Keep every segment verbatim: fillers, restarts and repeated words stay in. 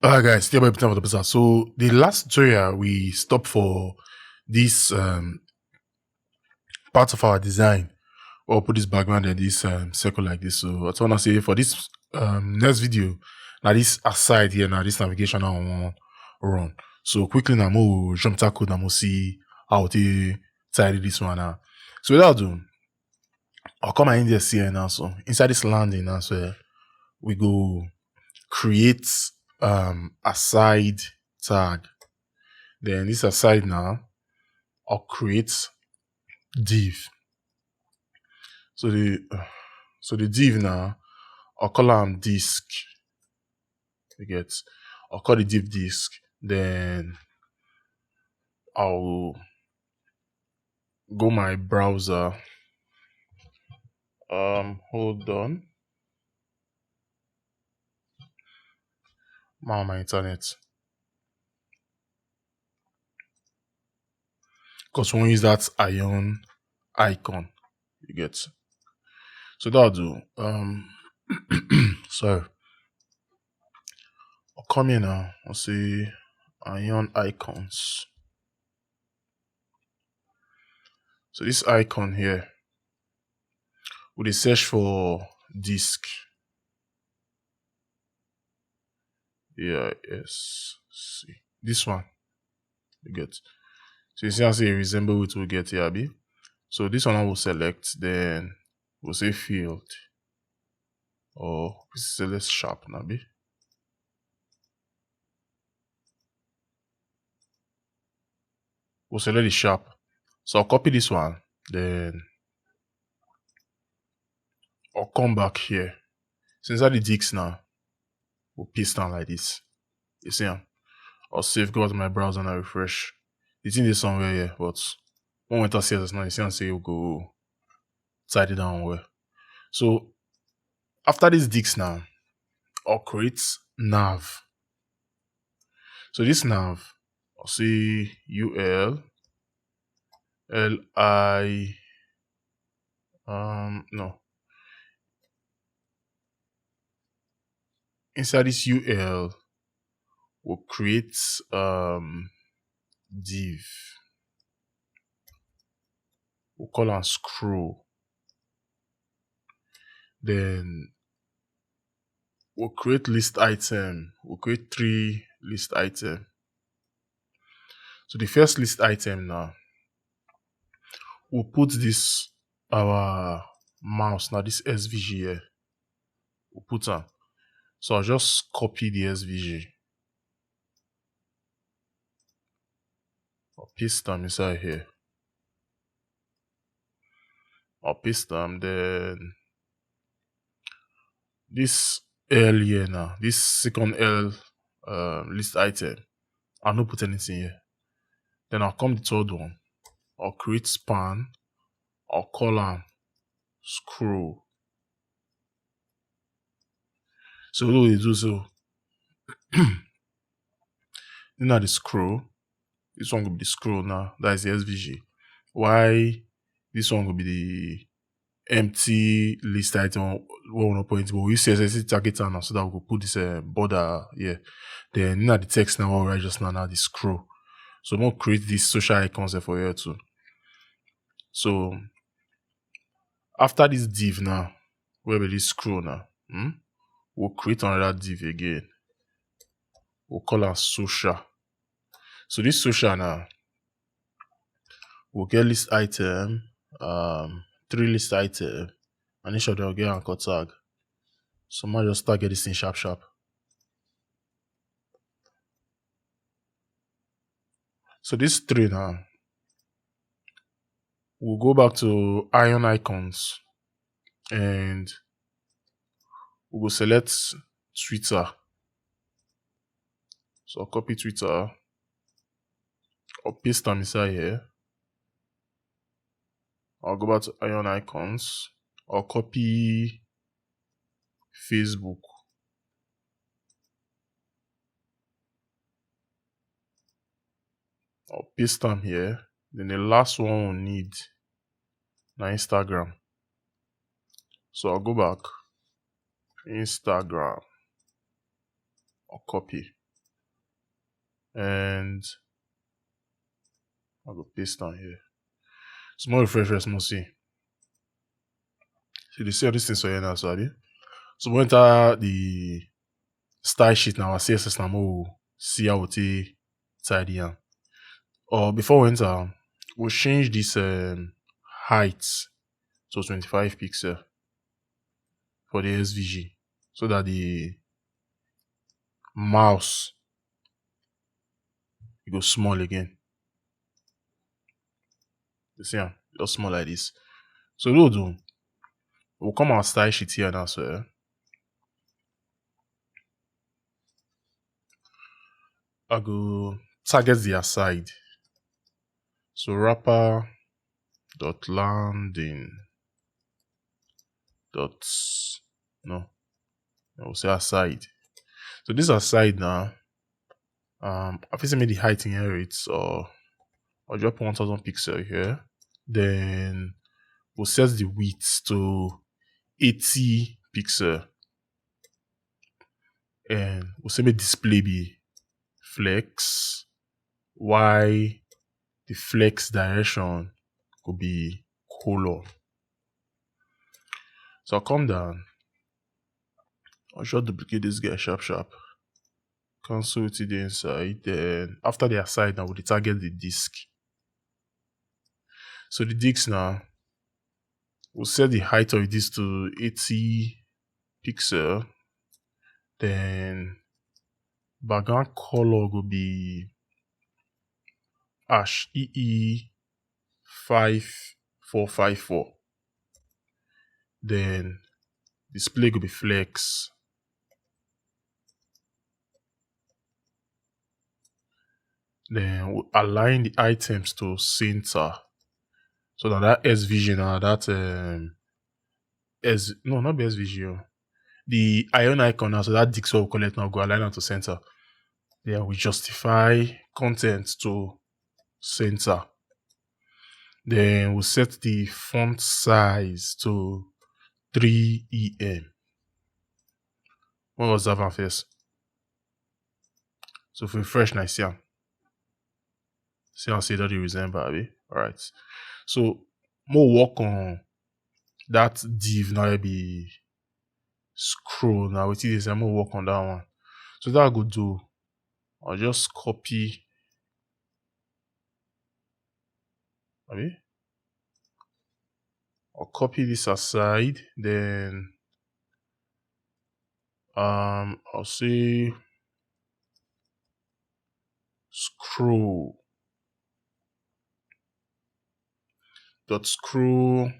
Alright, guys, still about time for the episode. So the last tutorial we stop for this um, part of our design, or put this background in this um, circle like this. So I want to say for this um, next video, now this aside here, now this navigation I want run. So quickly now, more jump tackle now, more see how to tidy this one now. So without do, I'll come my index here now. So inside this landing now, so we go create um aside tag. Then this aside now, I'll create div. So the so the div now, I'll call am disk. You get, I'll call the div disk. Then I'll go my browser. Um, hold on. My my internet. Because we wan use that iron icon. You get. So that'll do. Um, sorry. I'll come here now. I'll say iron icons. So this icon here, we dey search for disk. Yeah, yes. See this one. You get. So you see, I say e resemble wetin we get here, abi. So this one I will select, then we'll say field, or we select sharp, abi. We'll select the sharp. So I'll copy this one, then I'll come back here. So inside the disk now, we'll paste am like this. You see am? I'll save, go to my browser and I refresh. The thing is somewhere here, but when we enter C S S now, you see am say you go tidy down well. So after this disk now, I'll create nav. So this nav, I'll say U L L I, um, no. Inside this U L, we'll create um div. We'll call am scroll. Then we'll create list item. We'll create three list item. So the first list item now, we'll put this our mouse now, this S V G here. We'll put am. So I'll just copy the S V G. I'll paste am inside here. I'll paste am, then this L here now, this second L um, list item, I'll not put anything here. Then I'll come the third one. I'll create span. I'll call am scroll. So what we do so? Now the scroll. This one will be the scroll now. That is the S V G. Why this one will be the empty list item, one point, but we use C S S target now, so that we go put this uh, border here. Then now the text now, all right, just now, now the scroll. So I'm gonna create these social icons there for here too. So after this div now, where will this scroll now? Hmm? We'll create another div again. We'll call am social. So this social now, we'll get list item, um, three list item, and each of them will get anchor tag. So I just target this thing sharp sharp. So this three now, we'll go back to iron icons, and we will select Twitter. So I'll copy Twitter. I'll paste them inside here. I'll go back to iron icons. I'll copy Facebook. I'll paste them here. Then the last one we need now Instagram. So I'll go back. Instagram. I'll copy. And I go paste down here. So more refresh first, more see. So you see all these things for here now, so abi. So we enter the style sheet now, our C S S now, we see how we take tidy am. Or before we enter, we'll change this um, height to twenty-five pixel for the S V G so that the mouse it go small again. You see am, just small like this. So we'll do. We'll come our style sheet here now, so eh. I go target the aside. So wrapper dot landing dot no, I will say aside. So this aside now, um, I fit say make the height inherit or or drop one thousand pixel here. Then we'll set the width to eighty pixel. And we'll say make display be flex. Why the flex direction could be color. So I'll come down. I'll just duplicate this guy sharp sharp. Cancel it to the inside. Then after the aside now, we target the disk. So the disk now, we'll set the height of this to eighty pixel. Then background color will be ash E E five four five four. Then display will be flex. Then we align the items to center. So now that S V G now, that um, S no, not be S V G. Oh. The iron icon now, so that disk we collect now go align am to center. Then we justify content to center. Then we set the font size to three E M. We'll observe am first. So if we refresh now, see am. See how say that you resemble, abi? All right. So more work on that div now be scroll now. We see this. I'm gonna work on that one. So that I go do. I'll just copy. Abi? I'll copy this aside. Then um, I'll say scroll dot scroll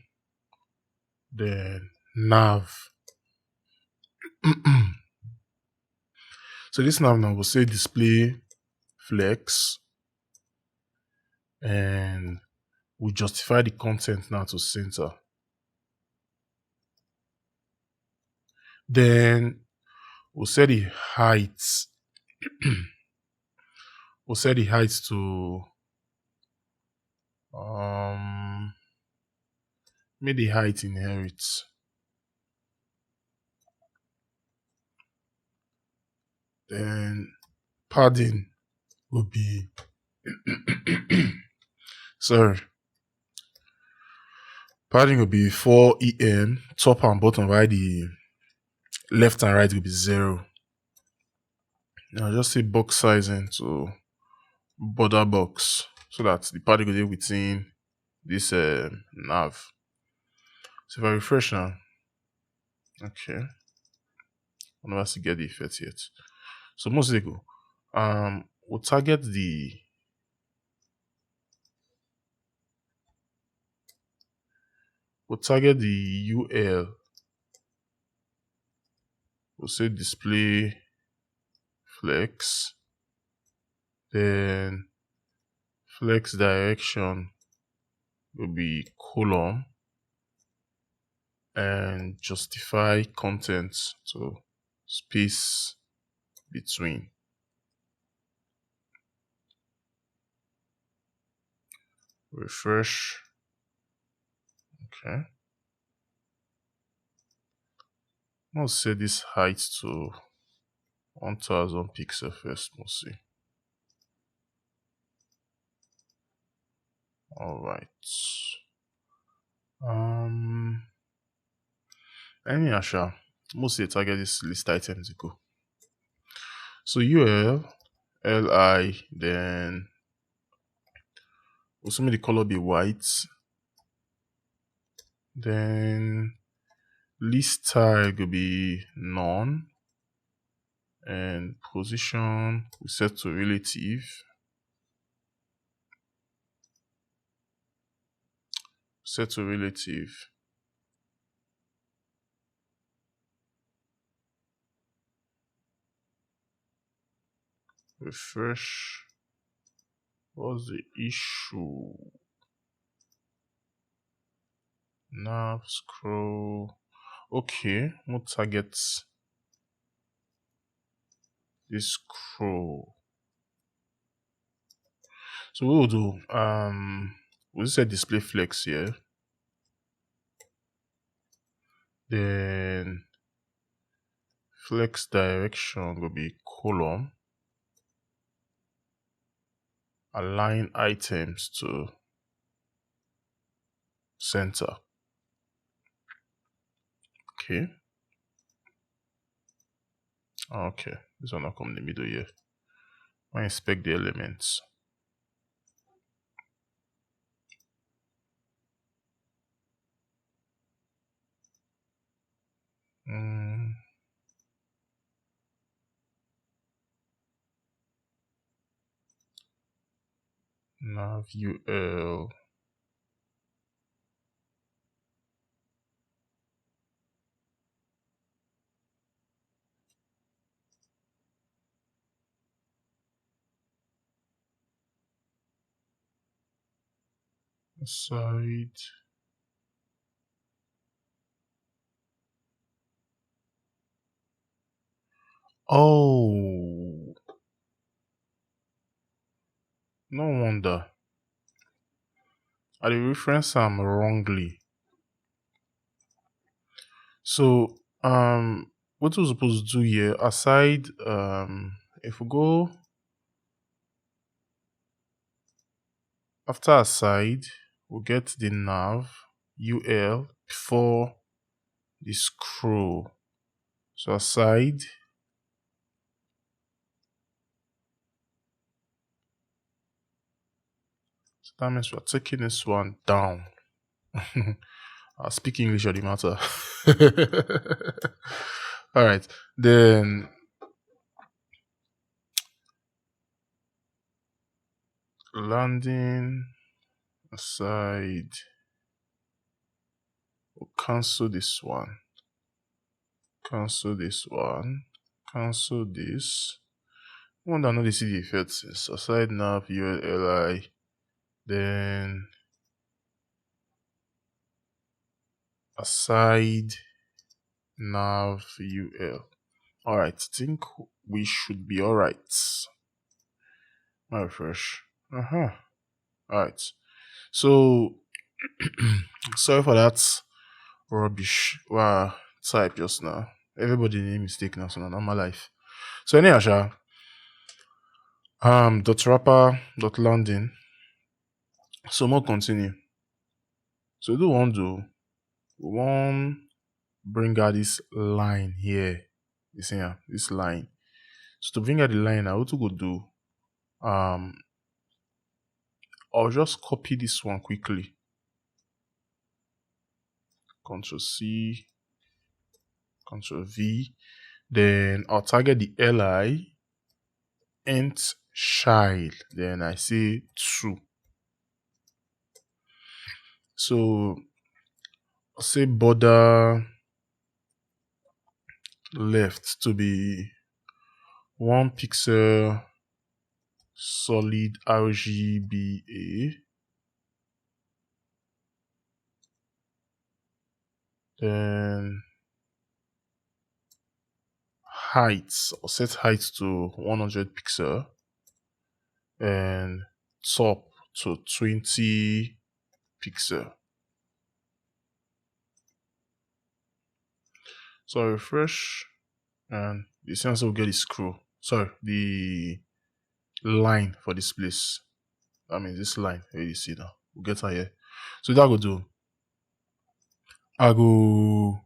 then nav. So this nav now will say display flex, and we justify the content now to center. Then we'll set the height. We'll set the height to um make the height inherit. Then padding will be sorry. Padding will be four E M, top and bottom, while the left and right will be zero. Now just say box sizing to border box so that the padding will be within this uh, nav. So if I refresh now, okay, I never see get the effect yet. So most go. Um, we'll target the we'll target the U L. We'll say display flex. Then flex direction will be column and justify content to space between. Refresh. Okay. I'll set this height to one thousand pixel first, we'll see. All right. Um, anyhow, sha, mostly target this list items go. So U L, L I, then also make the color be white. Then list style go be none, and position we set to relative. Set to relative. Refresh. What's the issue? Nav scroll. Okay, we'll target this scroll. So what we'll do, um, we'll set display flex here. Then flex direction will be column. Align items to center. Okay. Okay, this one not come in the middle here. I inspect the elements. Mm. Nav U L. Side. Oh. No wonder. I dey reference am wrongly. So, um, what we suppose do here, aside, um, if we go after aside, we get the nav U L before the scroll. So aside. So that means we're taking this one down. I speak English on the matter. All right. Then landing aside. We'll cancel this one. Cancel this one. Cancel this. I wonder, I no dey see the effect since. Aside nav U L L I, then aside nav U L. All right, I think we should be all right. Now refresh. Uh huh. All right. So sorry for that rubbish. Wow, type just now. Everybody make mistake now, so na normal life. So anyhow, sha, um, dot wrapper dot landing. So more continue. So do one do one bring out this line here. You see, yeah, this line. So to bring out the line, I want to go do. Um, I'll just copy this one quickly. Control C, Control V. Then I'll target the L I int child. Then I say two. So I'll say border left to be one pixel solid R G B A. Then height, I'll set height to one hundred pixel and top to twenty pixel. So I refresh and the sensor will get the scroll. Sorry, the line for this place. I mean, this line where you see now. We'll get her here. So that go do. I go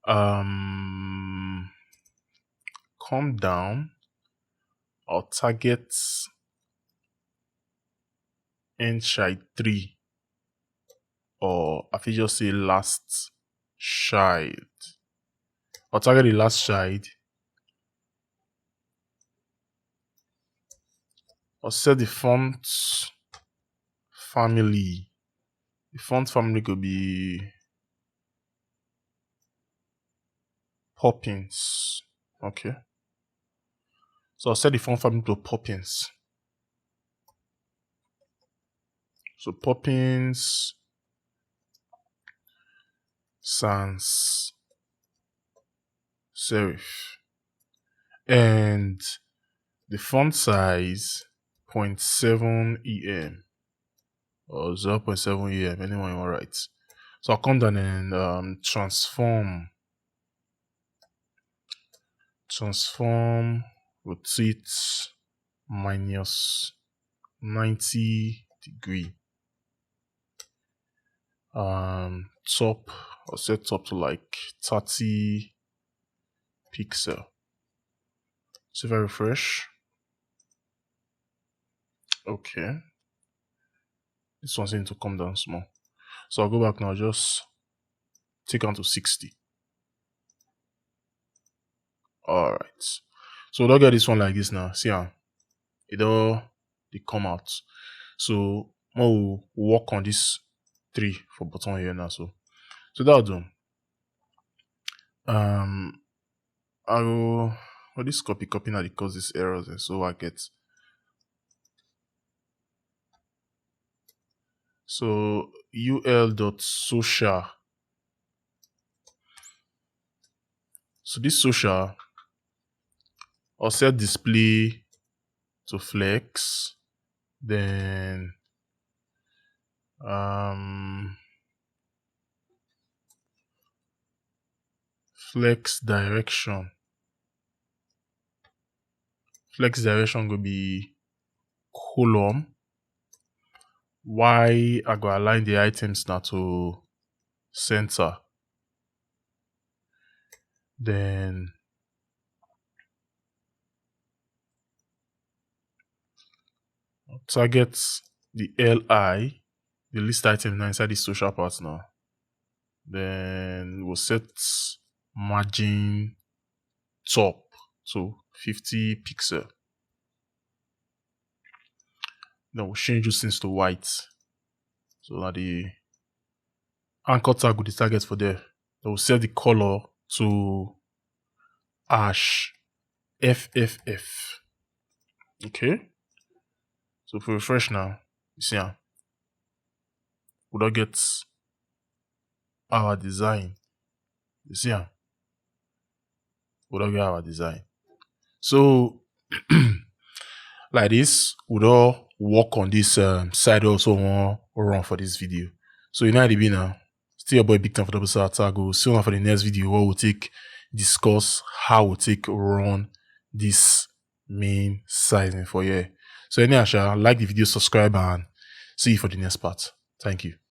um come down. I'll target end child three, or I fit just say last child. I'll target the last child. I'll set the font family. The font family could be Poppins. Okay. So I'll set the font family to Poppins. So Poppins sans serif. And the font size zero point seven E M or zero point seven E M, anyone you want to write. So I'll come down and um, transform, transform, rotate minus ninety degree. Um, top, I'll set top to like thirty pixel. So if I refresh, okay, this one seems to come down small. So I'll go back now, just take on to sixty. All right. So we'll get this one like this now. See how it all they come out. So we'll work on this three for bottom here now. So so that'll do. Um I will, well, this copy copy now because this errors and so I get. So ul dot social. So this social, I'll set display to flex, then um flex direction. Flex direction go be column. Why I go align the items now to center. Then target the L I, the list item now inside the social part now. Then we'll set margin top to fifty pixel. Then we'll change those things to white. So now the anchor tag with the target for there. Then we'll set the color to ash F F F. Okay. So if we refresh now, you see, ah, we don't get our design. You see, ah, we don't get our design. So like this, we don't work on this um, side also one run for this video. So you know how they be now. Still your boy Big Time for Double Star Tago. See you for the next video where we'll take discuss how we take run this main sizing for here. So anyhow, sha, like the video, subscribe, and see you for the next part. Thank you.